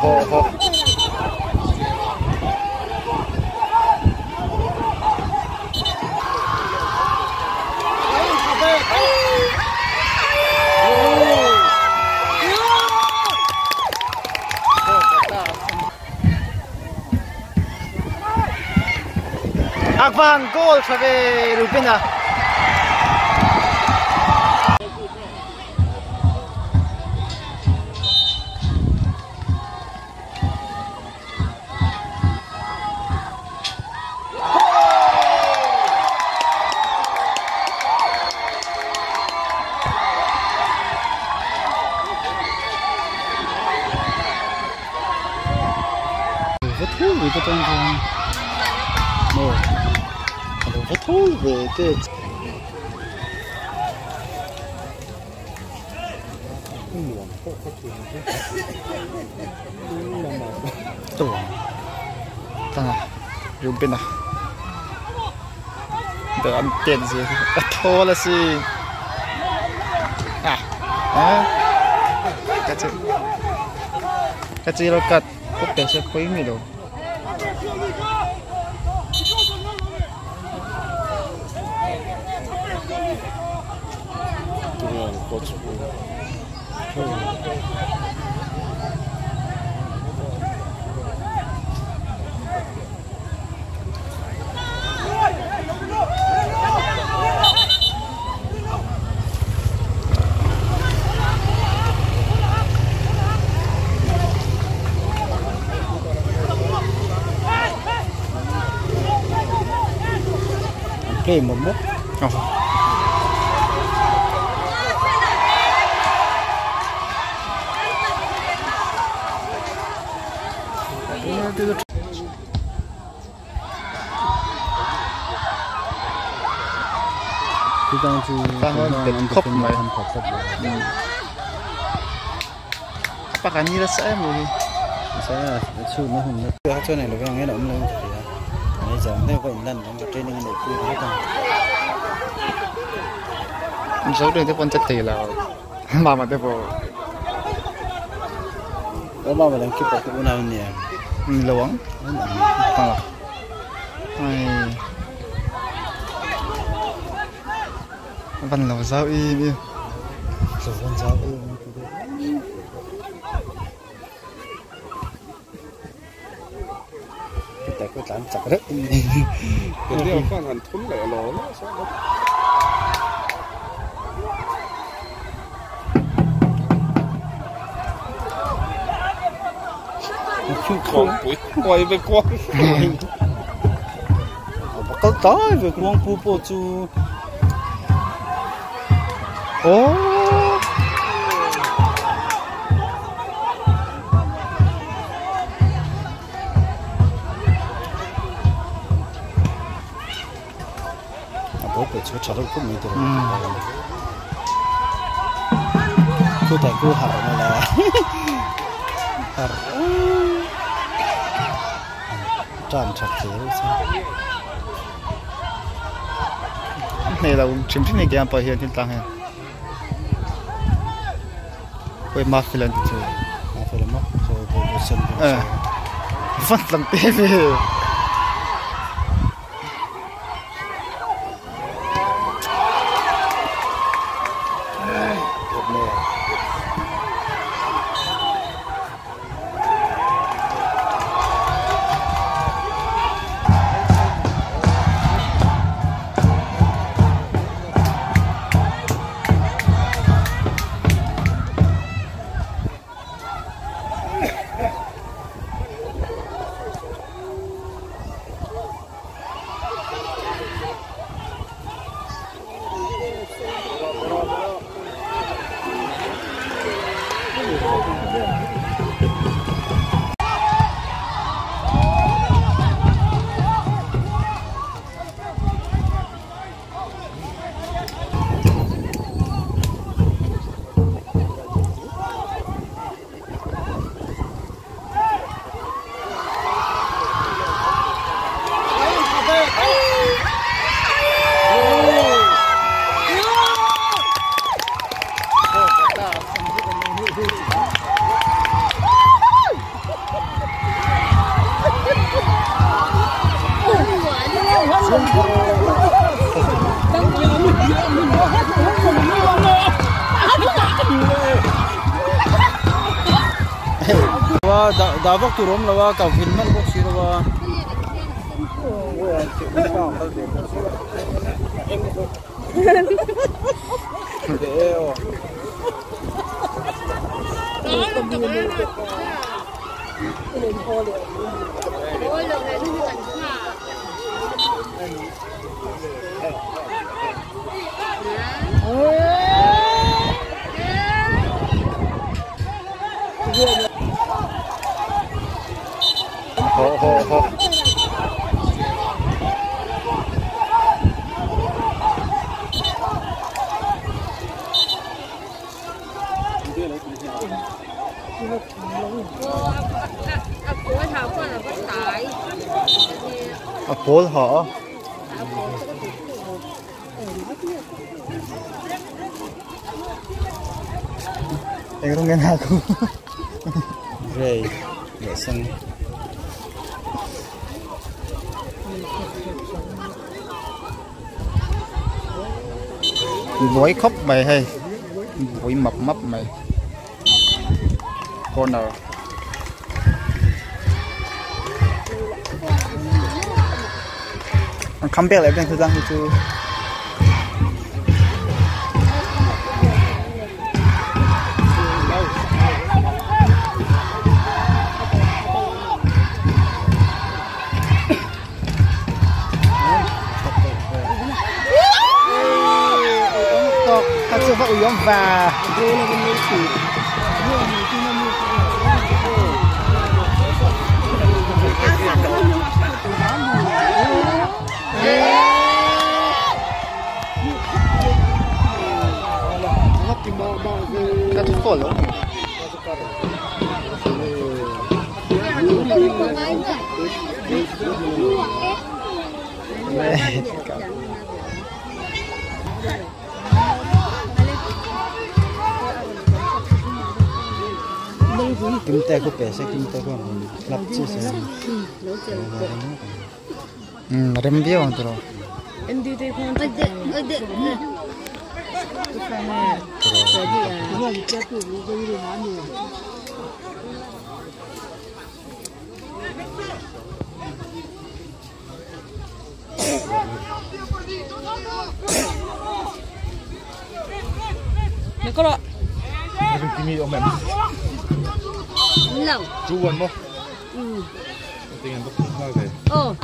Ho ho. Akvan goal tha ve Rubina. Va tho ve ka tang chuan maw a lo va tho ve te. Tanga Rubina de an tet zia hi a thawl a si ah ah ka chi ka chi lo kat khup te se khawi mi lo. Play mawp mawp. Khawp mai pakhat ni nasa em hi. Zo te pawh an che thei lo mama te pawh. Ni lo ang ai van lo zau im im. Oh. Nei lo hrim hrim hi pawh hian thil tlang hian khawi mafel an ti chu fan tlang te ve. a, dah dah vak tur a awm lo a, ka vil hman bawk si lo a. Haw haw haw. A pawl ha a. Eng rawng nge na ku. Grey leh sen. Buai khawp mai hei buai map map mai corner. An kham pek leh veng chutang hi chu. Kha chu va ui awm va. Kha chu fall lo. Kim te khu pe se kim te khu lap chi se. Rem viau ang tiraw. Oh.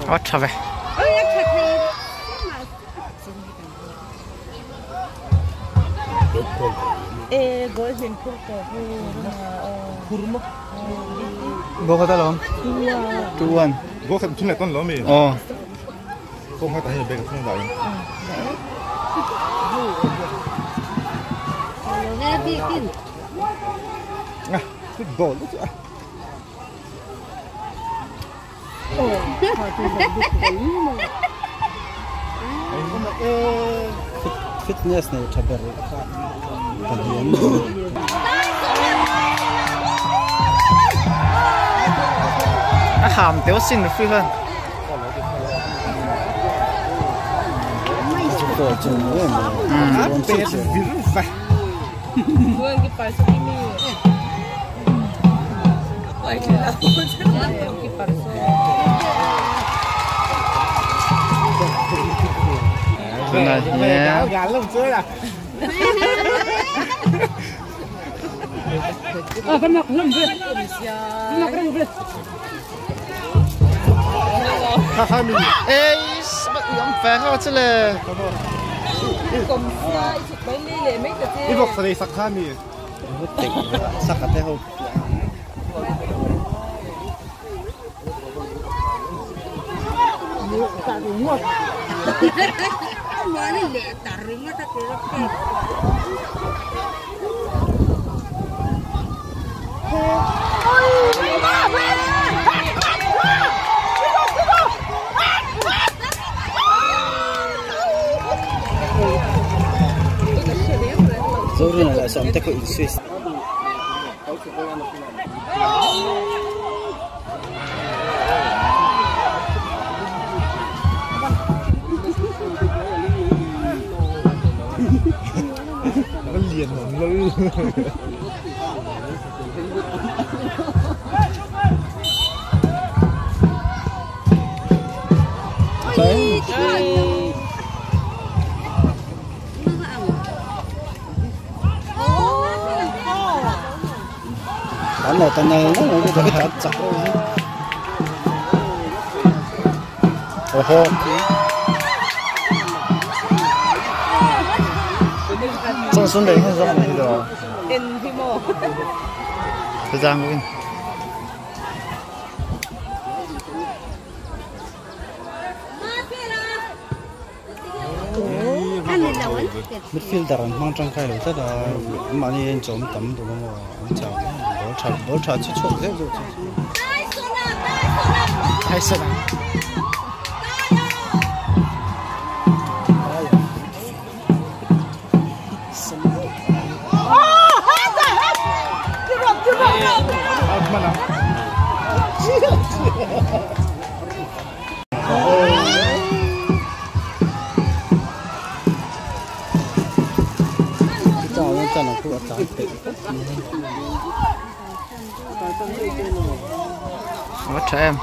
A tha ve. Goal khat alawm. 2-1. Goal khat thun leh tawn lo mi. Aw. Goal khat ah hian bag a thung dah in. Ah, football chu a. Fitness nei tha ber kha pahnih an ni. A ham teuh sin referee khan. Tunah hian 郑孙磊是这么的哦。是这样的。 Midfielder an hmang tangkai lo tlat a mahni a inchawm tam duh emaw an chau ball tha ball tha chu chhuak zeuh zeuh chu. Mất trẻ em.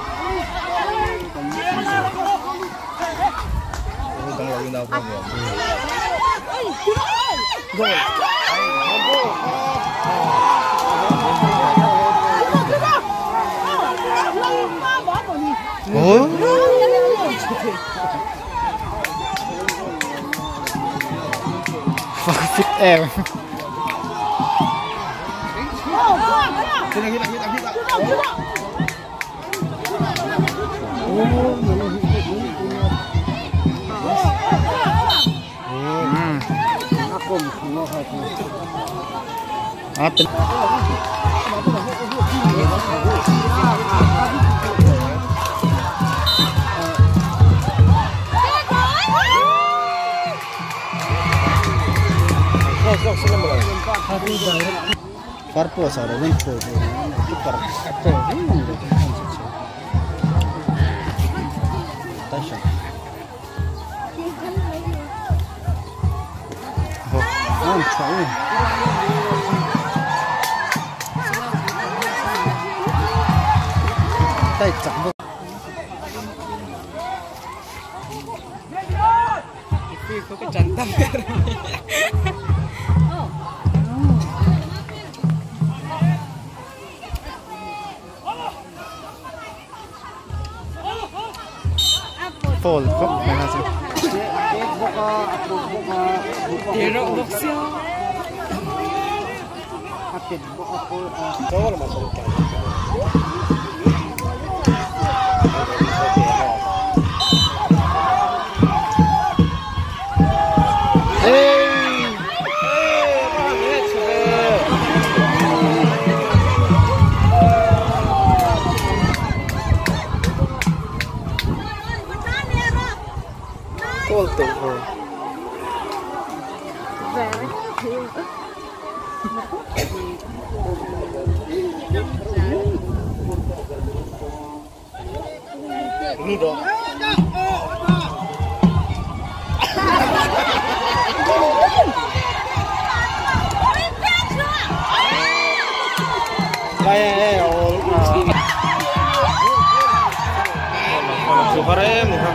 Ủa? Fuck em. Har em ni kha.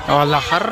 Oh la har.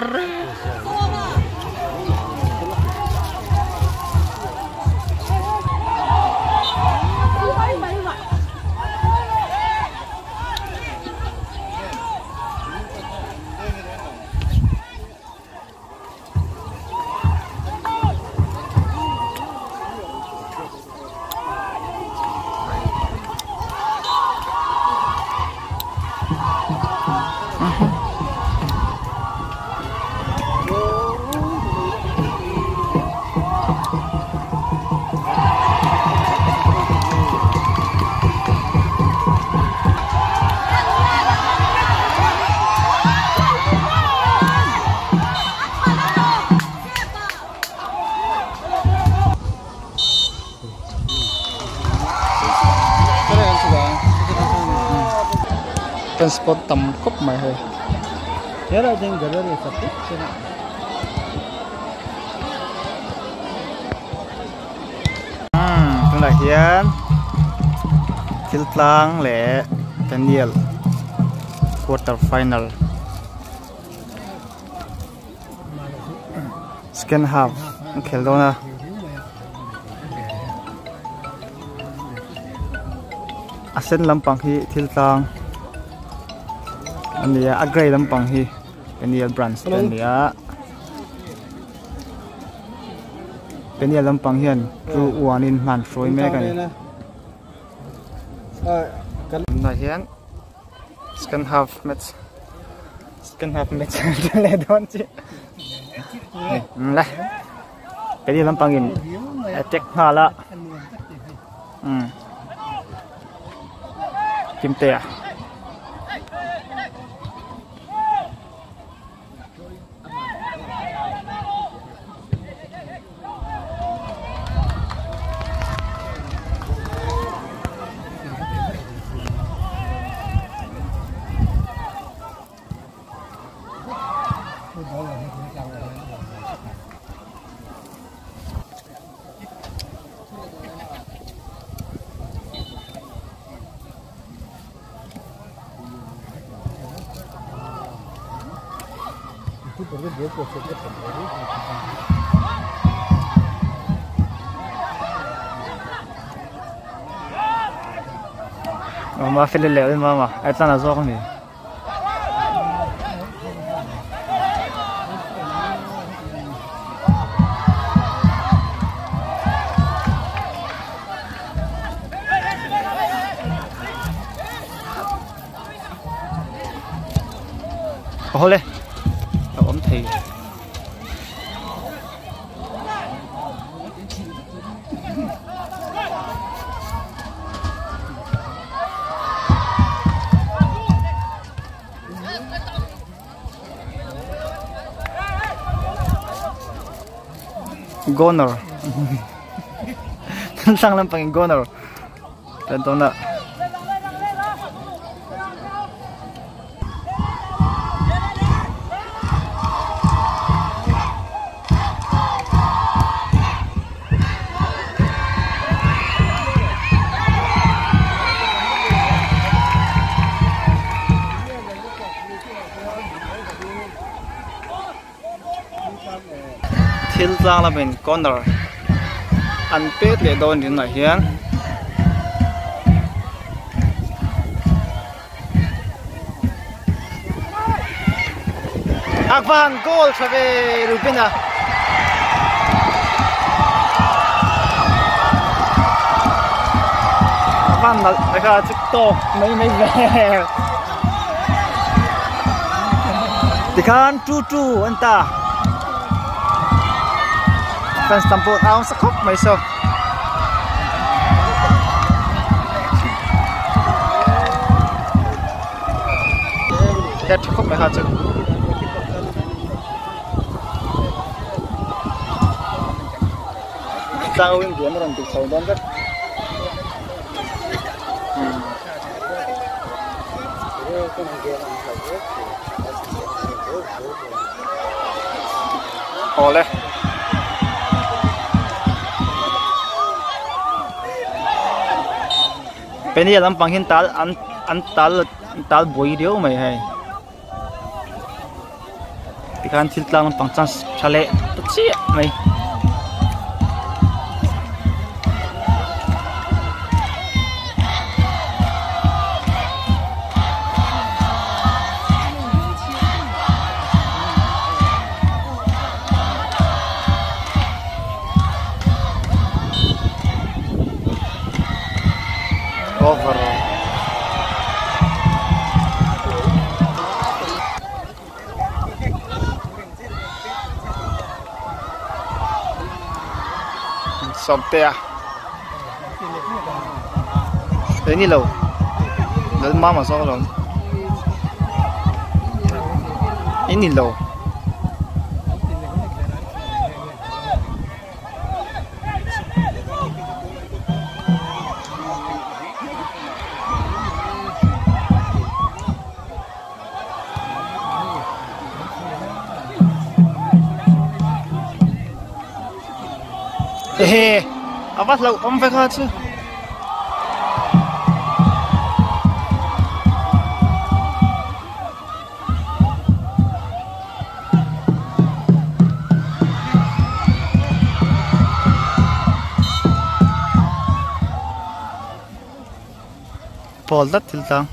Kan spot tam khawp mai hei. Helai ding gallery tak tak Tunah hian thil tlang leh Daniel quarter final second half an khel dawn a. A sen lampang hi thil tlang a ni a, a grey lampang hi Peniel branch te a ni a. Peniel lampang hian 2-1 in hman hruai mek a ni. Tunah hian second half match second half match leh dawn chi le Peniel lampang in attack nghal a. Kimtea. Ma fel leh mama ai tlan a zawk ani. Hole a awm thei. Goner sang lampang in goner tan tawna. Thil tlang lamin corner an pet leh dawn din ah hian Akvan goal tha ve Rubina. Akvan nalh kha chu tawk mai mai ve. Tikhan 2-2 an ta. Fans tam pawh au sa khawp mai saw. Head tha khawp mai kha chu. Tlang win game rawn dik chho dawn vek. Awle. Peniel lampang hian tal an an tal tal buai riau mai hei. Tikhan thil tlang lampang chance tha leh ta chiah mai. Over. Sawmtea Eng ni lo Lalmama zawk alawm Eng ni lo. Ehe a va hlauh awm ve kha chu. Pawl tlat thil tlang.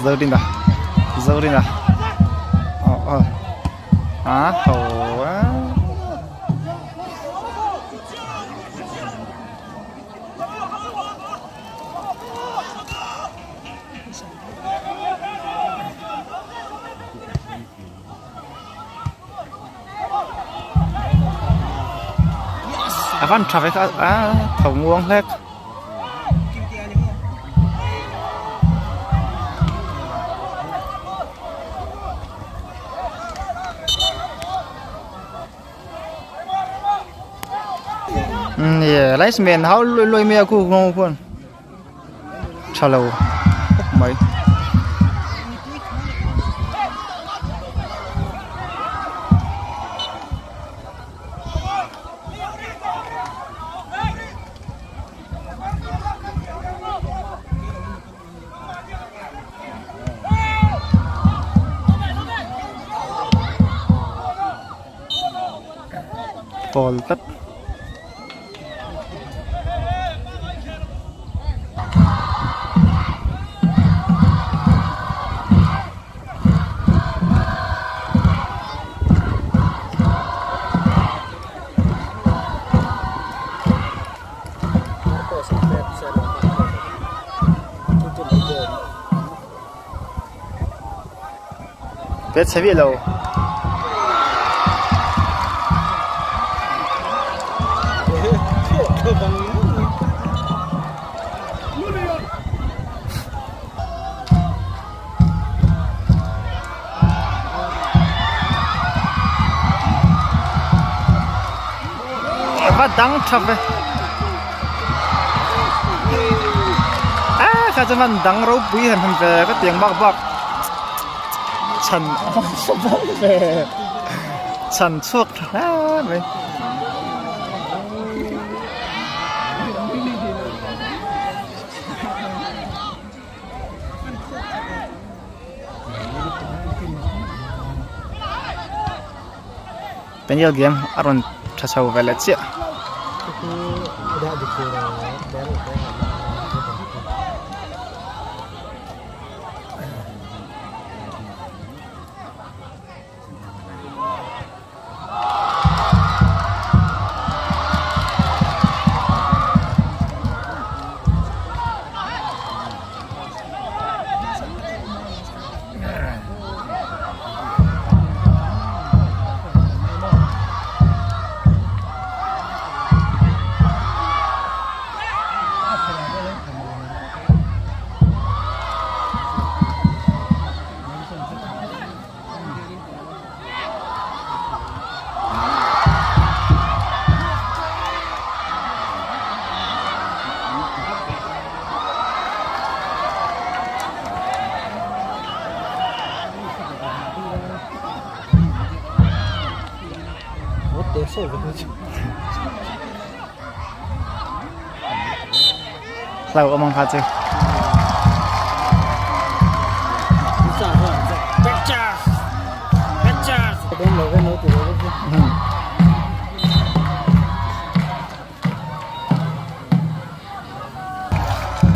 Zorina Zorina ờ ờ á hầu á A van tha vek a a tho muang hlek. Ye linesman hau loi loi mai a khu nghawng khuan tha lo khawp mai. Pawl tlat. Pet chhe viah lo. Va dang tha ve. A kha chuan van dang ropui han han ve ka tiang bak bak chhan chhan chhuak tha hle mai. Peniel game a rawn tha chho ve leh chiah. Hlau amang kha chu.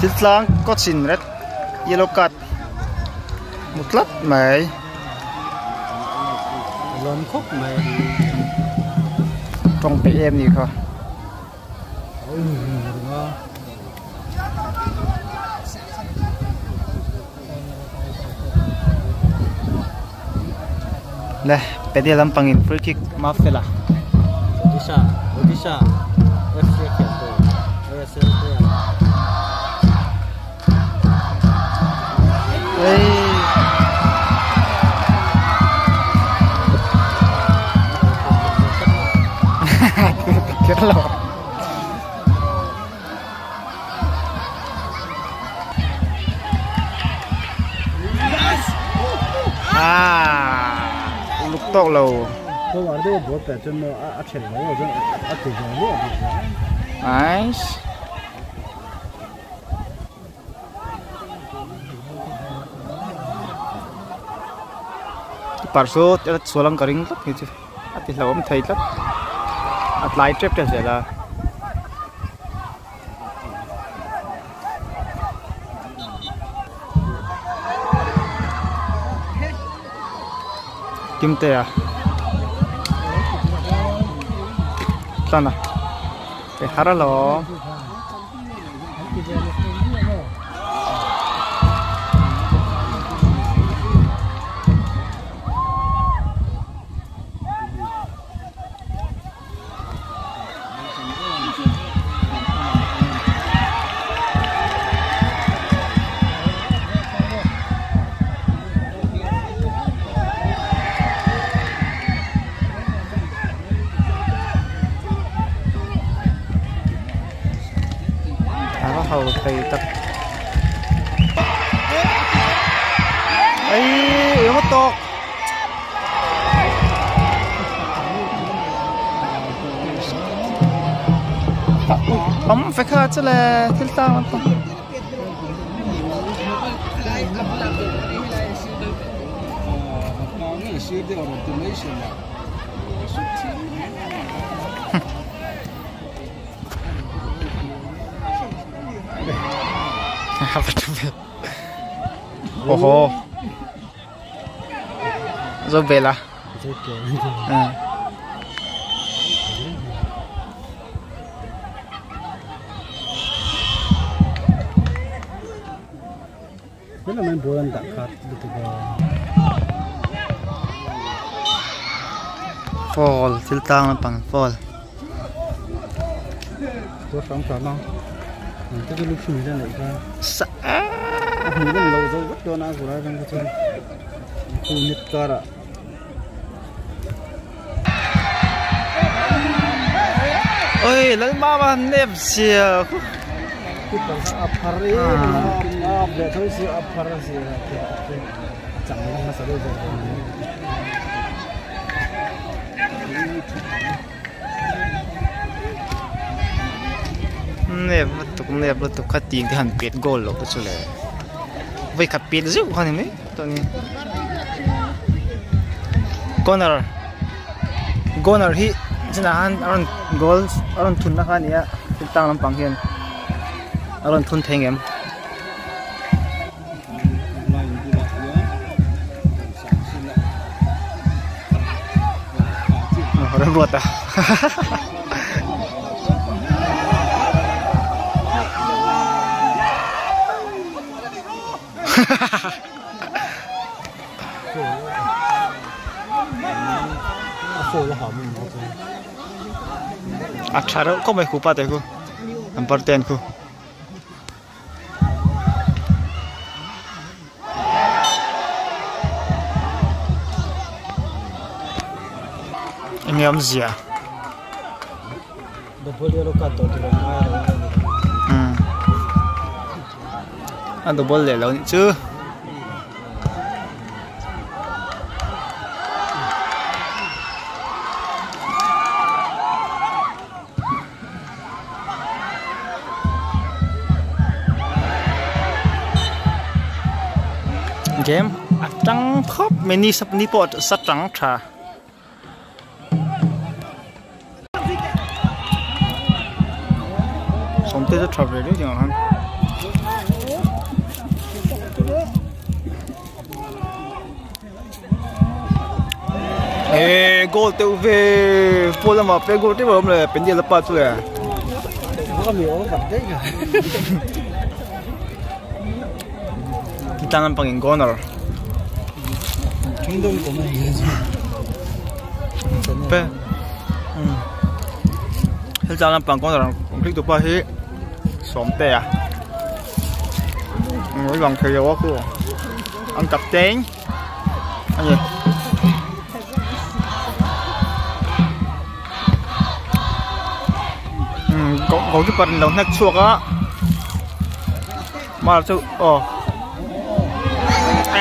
Thil tlang coach in red yellow card hmu tlat mai. Lawm khawp mai. Tawng peih em ni kha. Le pedal lampang in free kick mafela. Odisha Odisha FC a khelh tur ASL te a. Ei. Kher lo. Ah, luk tawk lo. Nice. Parso sualang ka ring tlat hi chu a ti hlauhawm thei tlat a tlai tep tep zel a. Kimtea tlan a pe har alawm. A va ho thei tak ei eng tawk. Awm ve kha chu le thil tlang lampang. Oho. Zo bela. Fall thil tlang lampang fall. Sa Ôi lal mama nep sia. Nep lutuk nep lutuk kha ting te han pet goal lo chu le. Vai khat pet zeuh kha ni mai tawh ni. Corner corner hi chinah khan a rawn goal a rawn thun na kha a ni a thil tang lampang hian a rawn thun thei ngem. Remruat a a tha reuh khawp mai khupa te khu an parten khu. Enge awmzia a double leh lo nih chu. Game a tang khawp mai ni ni pawh sa tang tha. Sawmte chu tha ve riau ding ang han. Ê goal teuh ve pawn lamah pek goal teuh a awm le pendel a pa chu le. Tlang lampang in corner. Pe. Hel tlang lampang corner ang click tu pa hi sawmte a. Lang thei lo a khu an captain a ni. Goalkeeper in lo hnek chhuak a mar chu aw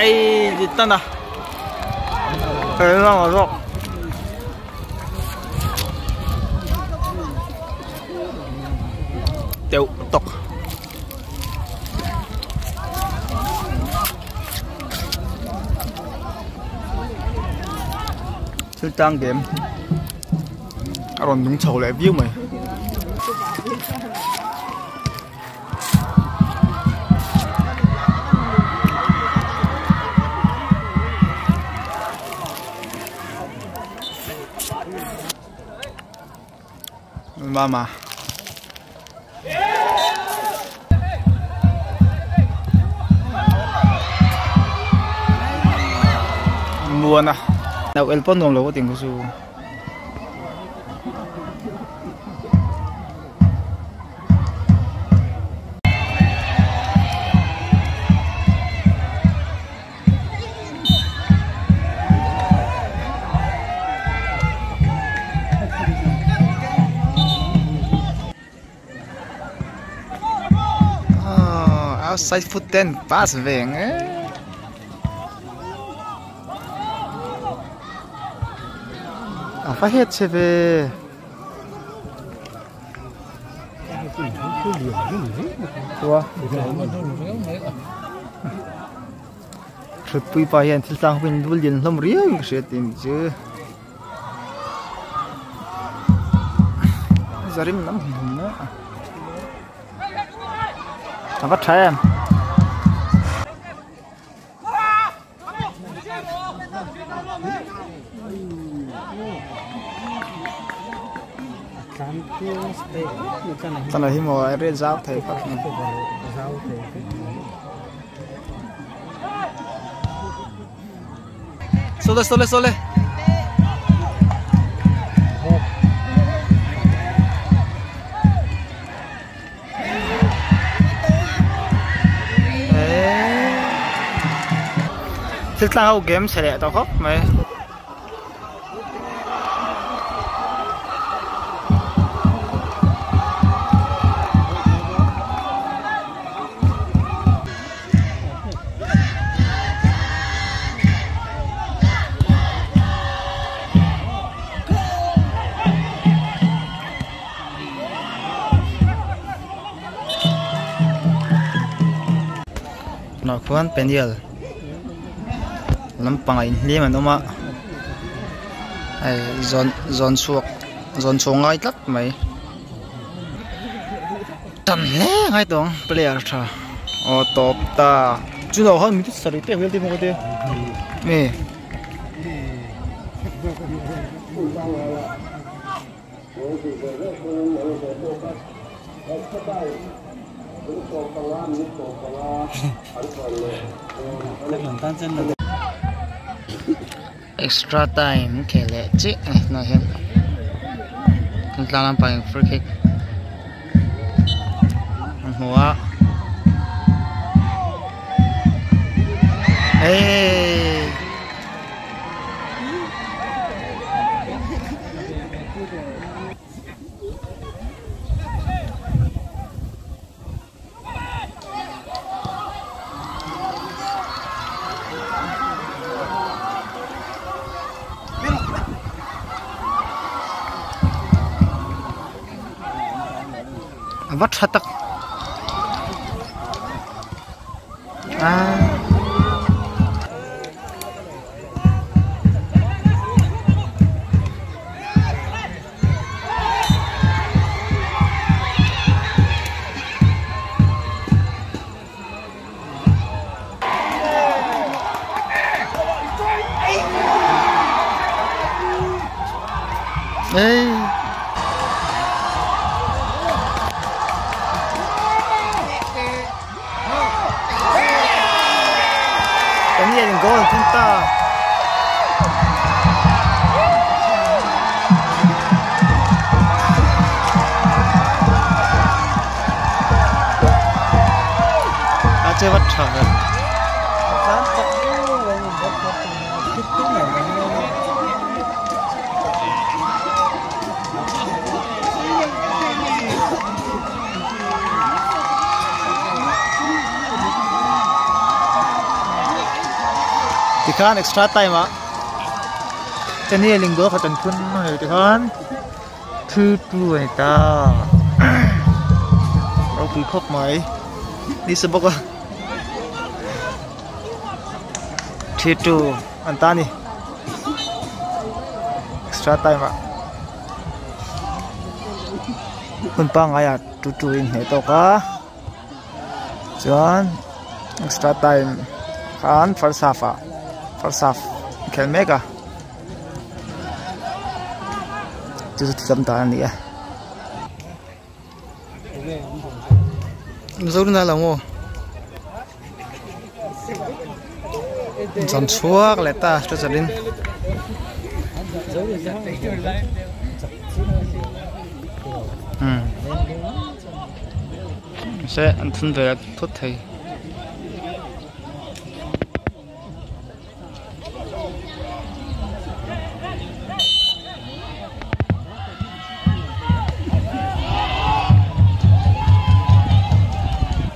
ei tan a eng zawk. Teuh tawk. Thil tlang game a rawn nung chho leh viau mai. Mama. Muana. Nau el pawh nuam lo ka ting chu. Outside foot ten pass ve ang e. A va het che ve. Thutpui pa hian thil tlang pawhin dul lian hlawm riau in ka hria tih ni chu zarim lam hum hum a a va tha em. Tana hi maw a riat zau thei phawt mai. Sawle sawle sawle. Thil tlang ho game chhe leh tawh khawp mai. Tunah khuan peniel lampangah inhliam an awm a hei zawn zawn chhuak zawn chhuak ngai tlat mai tam hle ngai tawh ang player tha aw tawp ta chunah khan mi sarih pek vel te pawh ka tia nge. Extra time khel leh chiah a ni tunah hian kan tlang lampang in free kick an hmu a eeii. A va tha tak ah. Ei. Daniel in goal an thun ta. A che vat tha ve. Tikhan extra time ah Daniel in goal khat an thun a ni tikhan 3-2 a ni ta ropui khawp mai nisa bawk a 3-2 an ta a ni extra time ah. Hun pangngai ah 2-2 a inhneh tawk a chuan extra time khan first half ah first half a khel mek a chu chu thiam dan a ni a. Zan chhuak leh ta hre se an thun ve thut thei.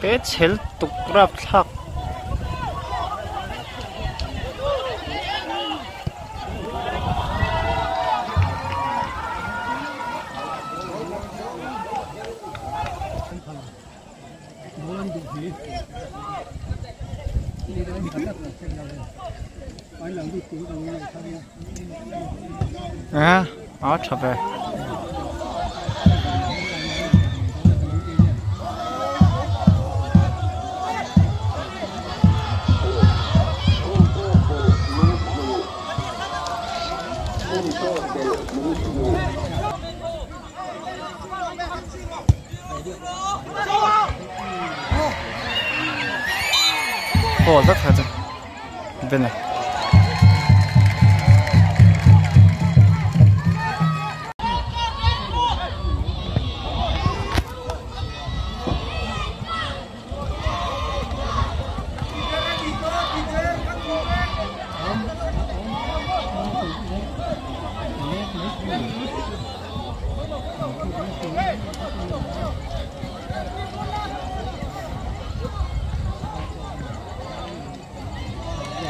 He chhel tuk rapthlak. A a tha ve. Aw zat kha chu ben a.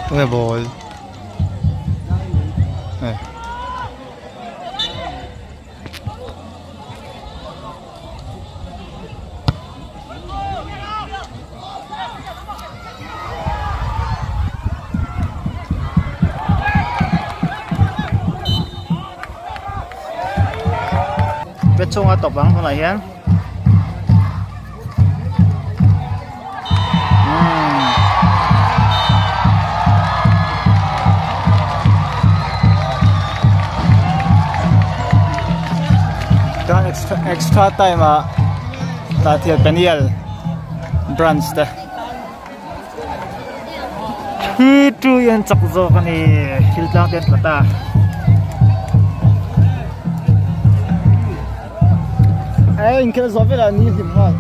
Tunge ball hei. Pet chhunga tawp ang tunah hian chuan extra extra time ah tah thil peniel branch te 3-2 in an chak zawk a ni thil tlang te an tla ta. Inkhel zawh velah ni hlim nghal.